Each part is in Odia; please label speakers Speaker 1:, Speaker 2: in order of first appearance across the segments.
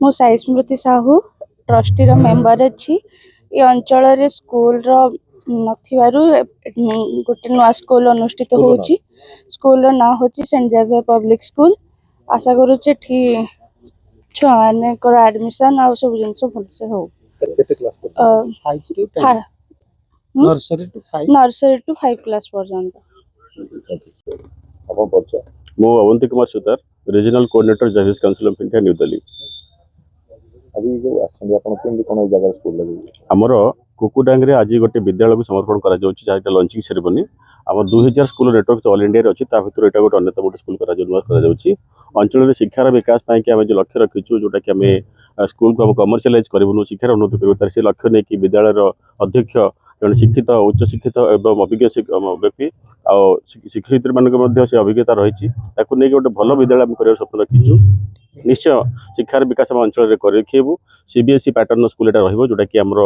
Speaker 1: ମୁଁ ସାଇ ସ୍ମୃତି ସାହୁ, ଟ୍ରଷ୍ଟିର ମେମ୍ବର ଅଛି। ଏ ଅଞ୍ଚଳରେ ସ୍କୁଲର ନଥିବାରୁ ଗୋଟେ ନୂଆ ସ୍କୁଲ ଅନୁଷ୍ଠିତ
Speaker 2: ସ୍କୁଲର ନାଁ?
Speaker 1: ହେଉଛି। ସ୍କୁଲର ନାଁ ହେଉଛି ସେଣ୍ଟ ଜାଭିୟର ପବ୍ଲିକ ସ୍କୁଲ। ଆଶା କରୁଛି ଏଠି ଛୁଆମାନଙ୍କର ଆଡ଼ମିସନ୍ ଆଉ ସବୁ ଜିନିଷ ଭଲସେ ହଉ।
Speaker 2: କେତେ କ୍ଲାସ୍ ପର୍ଯ୍ୟନ୍ତ?
Speaker 3: 5 to 10। Nursery to 5।
Speaker 1: Nursery two 5 class ପର୍ଯ୍ୟନ୍ତ।
Speaker 2: ଆପଣ ପରିଚୟ?
Speaker 4: ମୁଁ ଅବନ୍ତୀ କୁମାର ସୁତାର, Regional Coordinator, Xavier's Council of India, New Delhi.
Speaker 2: ଆଜି ଯୋଉ ଆସିଛନ୍ତି ଆପଣ, କେମିତି କ'ଣ ଏଇ ଜାଗାରେ ସ୍କୁଲ ଲାଗିଛି?
Speaker 4: ଆମର କୁକୁଡାଙ୍ଗରେ ଆଜି ଗୋଟେ ବିଦ୍ୟାଳୟକୁ ସମର୍ପଣ କରାଯାଉଛି, ଯାହା ଲଞ୍ଚିଂ ସେରେମନି। ଆମର 2000 ସ୍କୁଲ ନେଟୱାର୍କ ଅଲ୍ ଇଣ୍ଡିଆରେ ଅଛି, ତା ଭିତରୁ ଏଇଟା ଗୋଟେ ଅନ୍ୟତମ ଗୋଟେ ସ୍କୁଲ କରାଯାଉ ନୂଆ କରାଯାଉଛି। ଅଞ୍ଚଳରେ ଶିକ୍ଷାର ବିକାଶ ପାଇଁକି ଆମେ ଯେଉଁ ଲକ୍ଷ୍ୟ ରଖିଛୁ, ଯେଉଁଟାକି ଆମେ ସ୍କୁଲକୁ ଆମେ କମର୍ସିଆଲାଇଜ୍ କରିବୁନୁ, ଶିକ୍ଷାର ଉନ୍ନତି କରିବୁ, ତାର ସେ ଲକ୍ଷ୍ୟ ନେଇକି ବିଦ୍ୟାଳୟର ଅଧ୍ୟକ୍ଷ ଜଣେ ଶିକ୍ଷିତ, ଉଚ୍ଚ ଶିକ୍ଷିତ ଏବଂ ଅଭିଜ୍ଞ ବ୍ୟକ୍ତି ଆଉ ଶିକ୍ଷୟିତ୍ରୀମାନଙ୍କ ମଧ୍ୟ ସେ ଅଭିଜ୍ଞତା ରହିଛି। ତାକୁ ନେଇକି ଗୋଟେ ଭଲ ବିଦ୍ୟାଳୟ ଆମେ କରିବାର ସ୍ୱପ୍ନ ରଖିଛୁ। ନିଶ୍ଚୟ ଶିକ୍ଷାର ବିକାଶ ଆମ ଅଞ୍ଚଳରେ କରି ଦେଖେଇବୁ। ସିବିଏସ୍ଇ ପ୍ୟାଟର୍ନ ସ୍କୁଲ ଏଟା ରହିବ, ଯେଉଁଟାକି ଆମର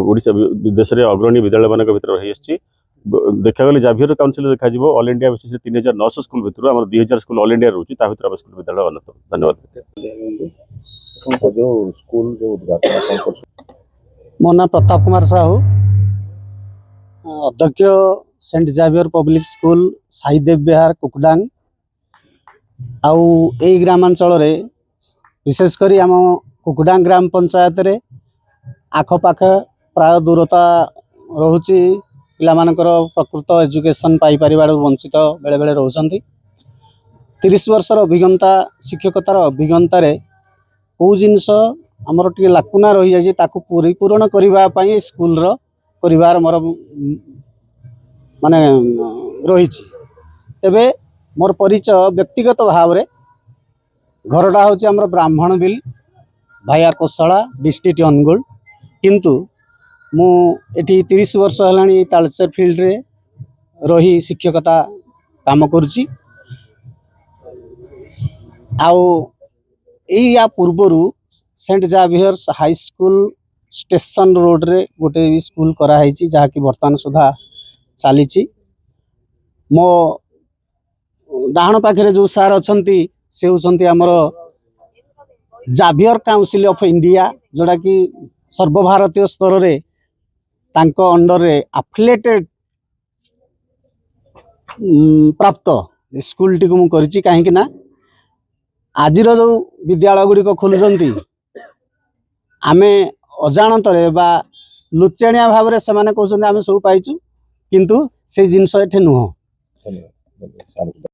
Speaker 4: ଓଡ଼ିଶା ଦେଶରେ ଅଗ୍ରଣୀ ବିଦ୍ୟାଳୟମାନଙ୍କ ଭିତରେ ରହିଆସିଛି। ଦେଖାଗଲେ ଜାଭିୟର କାଉନସିଲ ଦେଖାଯିବ, ଅଲ୍ ଇଣ୍ଡିଆ ବେସିସ୍ରେ 3900 ସ୍କୁଲ ଭିତରୁ ଆମର 2000 ସ୍କୁଲ ଅଲ୍ ଇଣ୍ଡିଆ ରହୁଛି। ତା ଭିତରୁ ଆମ ସ୍କୁଲ ବିଦ୍ୟାଳୟ ଅନ୍ୟତମ। ଧନ୍ୟବାଦ।
Speaker 2: ଯୋଉ ସ୍କୁଲ ଯୋଉ ଉଦ୍ଘାଟନ ଆପଣ କରୁଛନ୍ତି?
Speaker 3: ମୋ ନାଁ ପ୍ରତାପ କୁମାର ସାହୁ, ଅଧ୍ୟକ୍ଷ, saint Xavier public school, Saidev Vihar, Kukudang. ଆଉ ଏଇ ଗ୍ରାମାଞ୍ଚଳରେ, ବିଶେଷ କରି ଆମ କୁକୁଡାଙ୍ଗ ଗ୍ରାମ ପଞ୍ଚାୟତରେ ଆଖପାଖ ପ୍ରାୟ ଦୂରତା ରହୁଛି, ପିଲାମାନଙ୍କର ପ୍ରକୃତ ଏଜୁକେସନ୍ ପାଇପାରିବାରୁ ବଞ୍ଚିତ ବେଳେବେଳେ ରହୁଛନ୍ତି। 30 ବର୍ଷର ଅଭିଜ୍ଞତା, ଶିକ୍ଷକତାର ଅଭିଜ୍ଞତାରେ କେଉଁ ଜିନିଷ ଆମର ଟିକେ ଲାକୁନା ରହିଯାଇଛି, ତାକୁ ପରିପୂରଣ କରିବା ପାଇଁ ସ୍କୁଲର କରିବାର ମୋର ମାନେ ରହିଛି। ତେବେ ମୋର ପରିଚୟ ବ୍ୟକ୍ତିଗତ ଭାବରେ, ଘରଟା ହେଉଛି ଆମର ବ୍ରାହ୍ମଣବିଲ, ଭାୟା କୋଶଳା, ଡିଷ୍ଟ୍ରିକ୍ଟ ଅନୁଗୁଳ। କିନ୍ତୁ ମୁଁ ଏଠି 30 ବର୍ଷ ହେଲାଣି ତାଳଚେର ଫିଲ୍ଡରେ ରହି ଶିକ୍ଷକତା କାମ କରୁଛି। ଆଉ ଏଇ ୟା ପୂର୍ବରୁ ସେଣ୍ଟ ଜାଭିୟର୍ସ ହାଇସ୍କୁଲ ଷ୍ଟେସନ ରୋଡ଼ରେ ଗୋଟେ ବି ସ୍କୁଲ କରାହେଇଛି, ଯାହାକି ବର୍ତ୍ତମାନ ସୁଦ୍ଧା ଚାଲିଛି। ମୋ ଡାହାଣ ପାଖରେ ଯେଉଁ ସାର୍ ଅଛନ୍ତି, ସେ ହେଉଛନ୍ତି ଆମର ଜାଭିୟର କାଉନସିଲ୍ ଅଫ୍ ଇଣ୍ଡିଆ, ଯେଉଁଟାକି ସର୍ବଭାରତୀୟ ସ୍ତରରେ ତାଙ୍କ ଅଣ୍ଡରରେ ଆଫିଲିଏଟେଡ୍ ପ୍ରାପ୍ତ ସ୍କୁଲଟିକୁ ମୁଁ କରିଛି। କାହିଁକି ନା ଆଜିର ଯେଉଁ ବିଦ୍ୟାଳୟ ଗୁଡ଼ିକ ଖୋଲୁଛନ୍ତି, ଆମେ ଅଜାଣତରେ ବା ଲୁଚାଣିଆ ଭାବରେ ସେମାନେ କହୁଛନ୍ତି ଆମେ ସବୁ ପାଇଛୁ, କିନ୍ତୁ ସେ ଜିନିଷ ଏଠି ନୁହଁ।
Speaker 2: ଧନ୍ୟବାଦ, ଧନ୍ୟବାଦ ସାର୍।